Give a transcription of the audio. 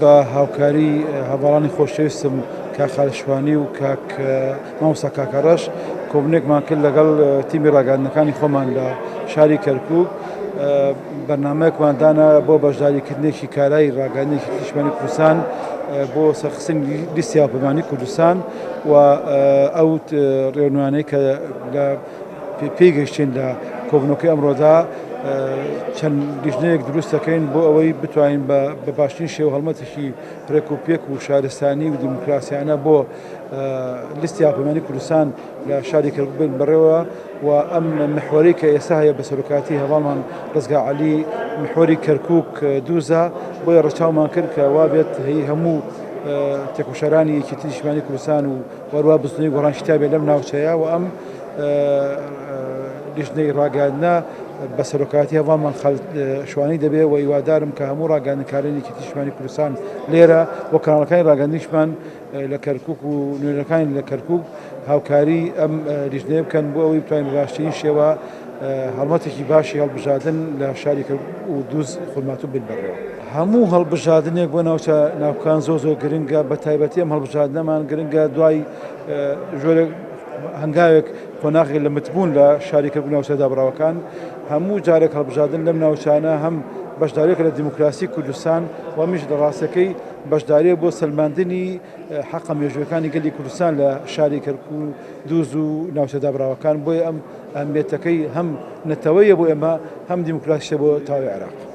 بە هاوکاری هەڤاڵانی خۆشەویستم کاک خالد شوانی و کاک مامۆستا کاکەڕەش کۆبوونێکمان کرد لەگەڵ تیمی ڕاگەیاندنەکانی خۆمان لە شاری کەرکوک بەرنامەیەکمان دانا بۆ بەشداریکردنێکی کارای ڕاگەیاندنێکی نیشتمانی کوردستان بۆ سەرخستنی لیستی هاوپەیمانی کوردستان و ئەو ڕێنوانەی کە لە پێی گەیشتین لە کۆبوونەوەکەی ئەمڕۆدا چەند لیژنەیەک دروست دەکەین بۆ ئەوەی بتوانین بە باشترین شێوە هەڵمەتێکی ڕێک و پێک و شارستانی و دیموکراسیانە بۆ لیستی هاوپەیمانی کوردستان لە شاری کەرکوک بن بەڕێوە و ئەم محوەری کە ئێستا هەیە بە سەرۆکاتی هەواڵمان ڕزگا عەلی محوەری کەرکوک دووزە بۆیە ڕەچاومان کرد کە وابێت هەی هەموو تێکۆشەرانی یەکێتی نیشتمانی کوردستان و وەروا بزنەی گۆڕان شتابێ لەم ناوچەیە و ئەم لیژنەی ڕاگەیاندنە بە سەرۆکایەتی هەڤاڵمان خالد شوانی دەبێ و هیوادارم کە هەموو ڕاگەیاندنکارانی یەکێتی نیشتمانی کوردستان لێرە و کەناڵەکانی ڕاگەیاندنیشمان لە کەرکوک و نوێنەرەکانی لە کەرکوک هاوکاری ئەم لیژنەیە بکەن بۆ ئەوەی بتوانین بە باشترین شێوە هەڵمەتێکی باشی هەڵبژاردن لە شاری کەرکوک و دووز خورماتوو بن بەڕێوە. هەموو هەڵبژاردنێک بۆ ناوچە ناوکان زۆر زۆر گرنگە، بە تایبەتی ئەم هەڵبژاردنەمان گرنگە دوای ژۆرێک هەنگاوێک قۆناغێک لە متبوون لە شاری کەرکوک ناوچە دابڕاوەکان هەموو جارێک هەڵبژاردن لەم ناوچانە هەم بەشداریەکە لە دیموکراسی کوردستان و هەمیش لە ڕاستەکەی بەشداریە بۆ سەلماندنی حەقە مێژووەکانی گەلی کوردستان لە شاری کەرکوک و دووز و ناوچە دابڕاوەکان بۆیە ئەم ئەهمیەتەکەی هەم نەتەوەیە بۆ ئێمە هەم دیموکراسیە بۆ تەواوی عێراق.